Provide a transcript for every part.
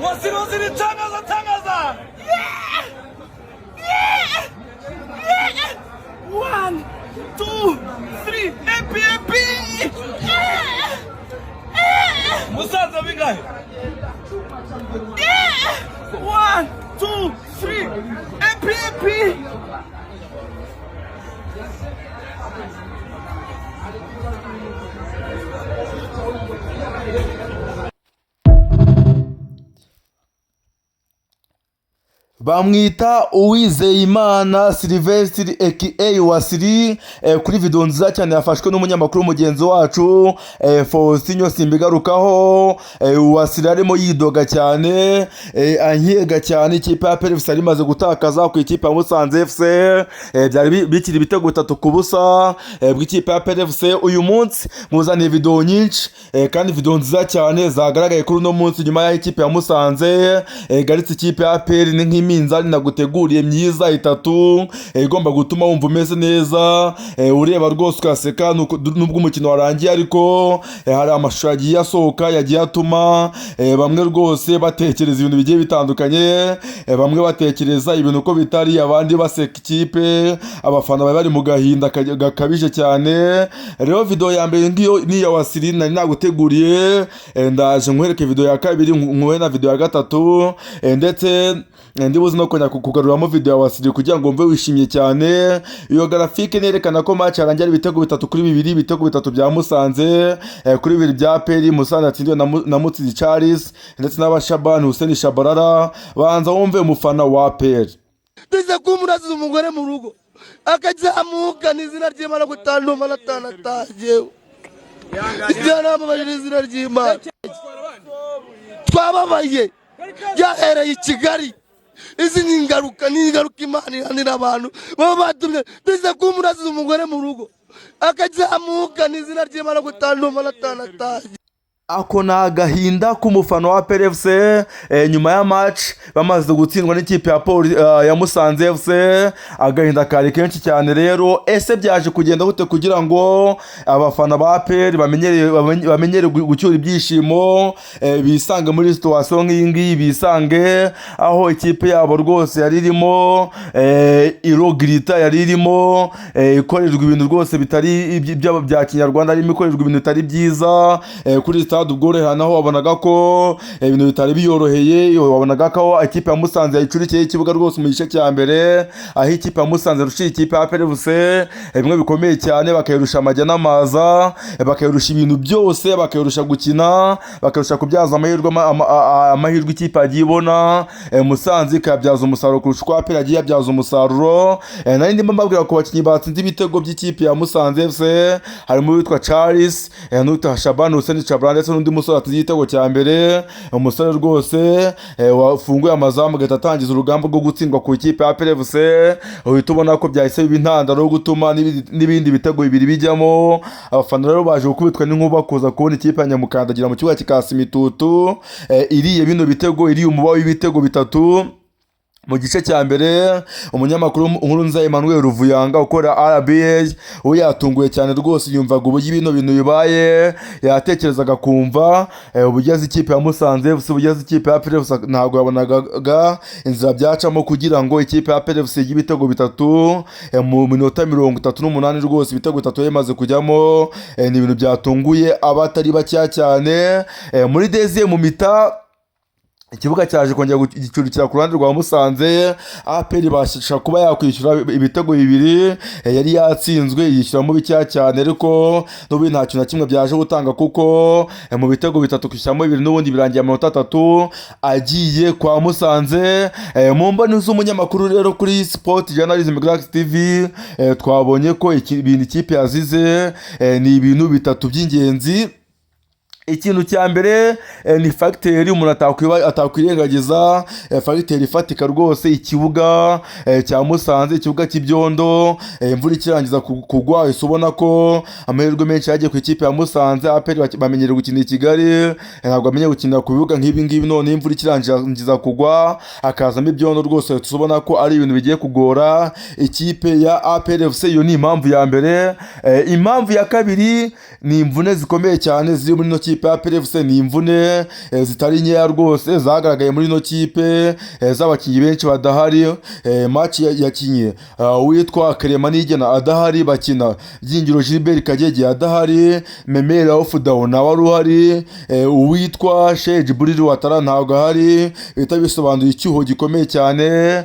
Wasili, Wasili, tangaza, tangaza! Yeah! Yeah! Yeah! One, two, three, epi, epi! Yeah! Yeah! Musanze bingahe? Yeah! One, two, three, epi, epi! Bamwita Uwizeyimana Sylvestre aka Wasili. Kuri video nziza cyane yafashwe n'umunyamakuru mugenzi wacu Faustin Simbigarukaho, Wasili arimo yidoga cyane, ankega cyane ikipe ya APR FC yari imaze gutakaza ku ikipe ya Musanze FC. Byari bikiri ibitego 3-0 bw'ikipe ya APR FC. Uyu munsi muzaniye video nyinshi, kandi video nziza cyane zagaragaye kuri uno munsi nyuma y'aho ikipe ya Musanze igaritse ikipe ya APR. Ni nk'iminzani naguteguriye myiza itatu, igomba gutuma wumva umeze neza, ureba rwose ugaseka nubwo umukino warangiye, ariko hari amashusho yagiye asohoka yagiye atuma bamwe rwose batekereza ibintu bigiye bitandukanye, bamwe batekereza ibintu uko bitari, abandi baseka ikipe, abafana bari bari mu gahinda gakabije cyane. Rero video ya mbere ngiyo ni iya Wasili nari naguteguriye, ndaje nkwereke video ya kabiri, nkuhe na video ya gatatu, ndetse ndibuze no kongera kugaruramo video ya Wasili kugira ngo mve wishimye cyane. Iyo graphique nerekana ko match yarangiye ari ibitego 3-2, ibitego 3 bya Musanze kuri 2 bya APR. Musanze yatsindiwe na Mutsinzi Charles ndetse n'Abashabani Hussein Shabarara. Banza wumve umufana wa APR. Tuze kumurasiza umugore mu rugo akazamuka n'izina ry'Imana gutanduma natanatajewe ibyanamubajije izina ry'Imana. Twababaye byahereye i Kigali. Izi ni ingaruka, ni ingaruka Imana ihanira abantu baba batumye. Tuze kumurasiza umugore mu rugo akazamuka n'izina ry'Imana gutanduma natanataje. Ako ni agahinda k'umufana wa APR FC, nyuma ya match bamaze gutsindwa n'ikipe ya ya Musanze FC. Agahinda kari kenshi cyane. Rero ese byaje kugenda gute kugira ngo abafana ba APR bamenyere gucyura ibyishimo, bisange muri situation nk'iyi ngiyi, bisange aho ikipe yabo rwose yari irimo irogirita, yari irimo ikorerwa ibintu rwose bitari bya kinyarwanda, harimo ikorerwa ibintu bitari byiza, kuri stade Ubworoherane, aho wabonaga ko ibintu bitari biyoroheye, wabonaga ko ikipe ya Musanze yayicurikiye ikibuga rwose mu gice cya mbere, aho ikipe ya Musanze yarushije ikipe ya APR FC bimwe bikomeye cyane, bakayirusha amajya n'amaza, bakayirusha ibintu byose, bakayirusha gukina, bakayirusha kubyaza amahirwe ikipe yagiye ibona, Musanze ikayabyaza umusaruro kurusha uko APR yagiye yabyaza umusaruro. Nari ndimo mbabwira ku bakinnyi batsinze ibitego by'ikipe ya Musanze FC, harimo uwitwa Charles, n'uwitwa Shaban Hussein Chabran, ndetse n'undi musore atsinze igitego cya mbere, umusore rwose wafunguye amazamu agahita atangiza urugamba rwo gutsindwa ku ikipe ya APR FC. Uhita ubona ko byahise biba intandaro yo gutuma n'ibindi bitego bibiri bijyamo. Abafana rero baje gukubitwa n'inkuba kuza kubona ikipe ya Nyamukandagira mu kibuga kikasa imitutu, iriye bino bitego, iriye umuba w'ibitego 3 mu gice cya mbere. Umunyamakuru Nkurunziza Emmanuel Ruvuyanga ukora RBA we yatunguye cyane rwose, yumvaga uburyo bino bintu bibaye, yatekerezaga kumva uburyo azi ikipe ya Musanze FC, uburyo azi ikipe ya APR FC, ntabwo yabonaga inzira byacamo kugira ngo ikipe ya APR FC igire ibitego 3 mu minota 38. Rwose ibitego 3 yamaze kujyamo, ni ibintu byatunguye abatari bakeya cyane. Muri deuxième mi-temps ikibuga cyaje kongera gicurikira ku ruhande rwa Musanze, APR ibasha kuba yakwishyura ibitego 2 yari yatsinzwe, yishyuramo bikeya cyane, ariko n'ubundi nta kintu na kimwe byaje gutanga, kuko mu bitego 3 kwishyuramo 2 n'ubundi birangiye amanota 3 agiye kwa Musanze. Mu mboni z'umunyamakuru rero kuri Sport Journalism Galaxy TV, twabonye ko ibintu ikipe yazize ni ibintu 3 by'ingenzi. Ikintu cya mbere ni facteur umuntu atakwirengagiza, facteur ifatika rwose, ikibuga cya Musanze, ikibuga cy'ibyondo, imvura ikirangiza kugwa uhise ubona ko amahirwe menshi yagiye ku ikipe ya Musanze. APR bamenyereye gukinira i Kigali, ntabwo bamenyereye gukinira ku bibuga nk'ibi ngibi. None imvura ikirangiza kugwa hakazamo ibyondo, rwose uhita ubona ko ari ibintu bigiye kugora ikipe ya APR FC. Iyo ni impamvu ya mbere. Impamvu ya kabiri ni imvune zikomeye cyane ziri muri ino kipe y'ikipe ya APR FC ni imvune zitari nkeya rwose zagaragaye muri ino kipe, z'abakinnyi benshi badahari. Match yakinye uwitwa Clement Niyigena adahari, bakina Byingiro Gilbert Kagege adahari, Memel Dao nawe wari uhari, uwitwa Cheick Djibril Ouattara ntabwo ahari. Bihita bisobanuye icyuho gikomeye cyane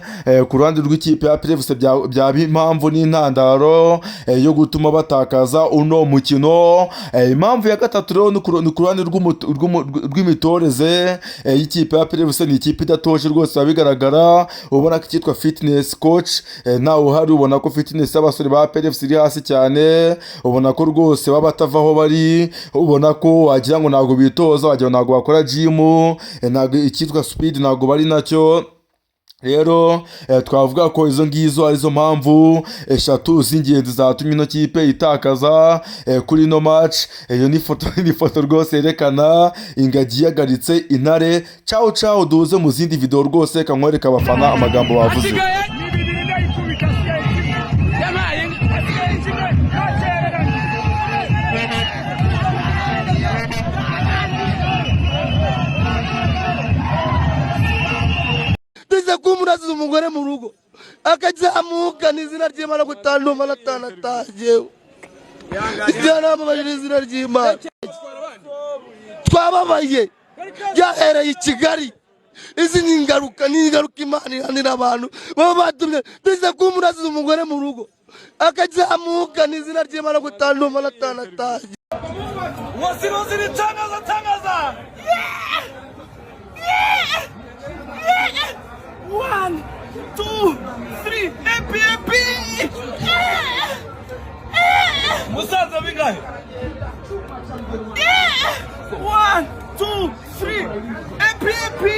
ku ruhande rw'ikipe ya APR FC, byaba impamvu n'intandaro yo gutuma batakaza uno mukino. Impamvu ya gatatu rero ni ku ruhande rw'imitoreze y'ikipe ya APR FC. Ni ikipe idatoje rwose, biba bigaragara. Ubona ko icyitwa fitness coach ntawe uhari. Ubona ko fitness y'abasore ba APR FC iri hasi cyane. Ubona ko rwose baba batava aho bari. Ubona ko wagira ngo ntabwo bitoza, wagira ngo ntabwo bakora gym, ntabwo icyitwa speed ntabwo bari nacyo. Rero twavuga ko izo ngizo arizo mpamvu eshatu z'ingenzi zatumye ino kipe itakaza kuri ino match. Iyo ni ifoto rwose yerekana ingagi ihagaritse intare. Ciao ciao, duze mu zindi video rwose kankwereka abafana amagambo bavuze. Hasigaye ni bibiri, ndayikubita. Hasigaye kimwe, yabaye hasigaye kimwe, ntakereranye. Tuze kuba umuntu asize umugore mu rugo akazamuka n'izina ry'Imana gutanduma natanatajewe ibyanambabaje izina ry'Imana. Twababaye, byahereye i Kigali. Izi ni ingaruka, ni ingaruka Imana ihanira abantu baba batumye tuze kuba umuntu asize umugore mu rugo akazamuka n'izina ry'Imana gutanduma natanataje. Waziri tangaza, tangaza! One, two, three, epi epi! Musaza, bingahe? One, two, three, epi epi!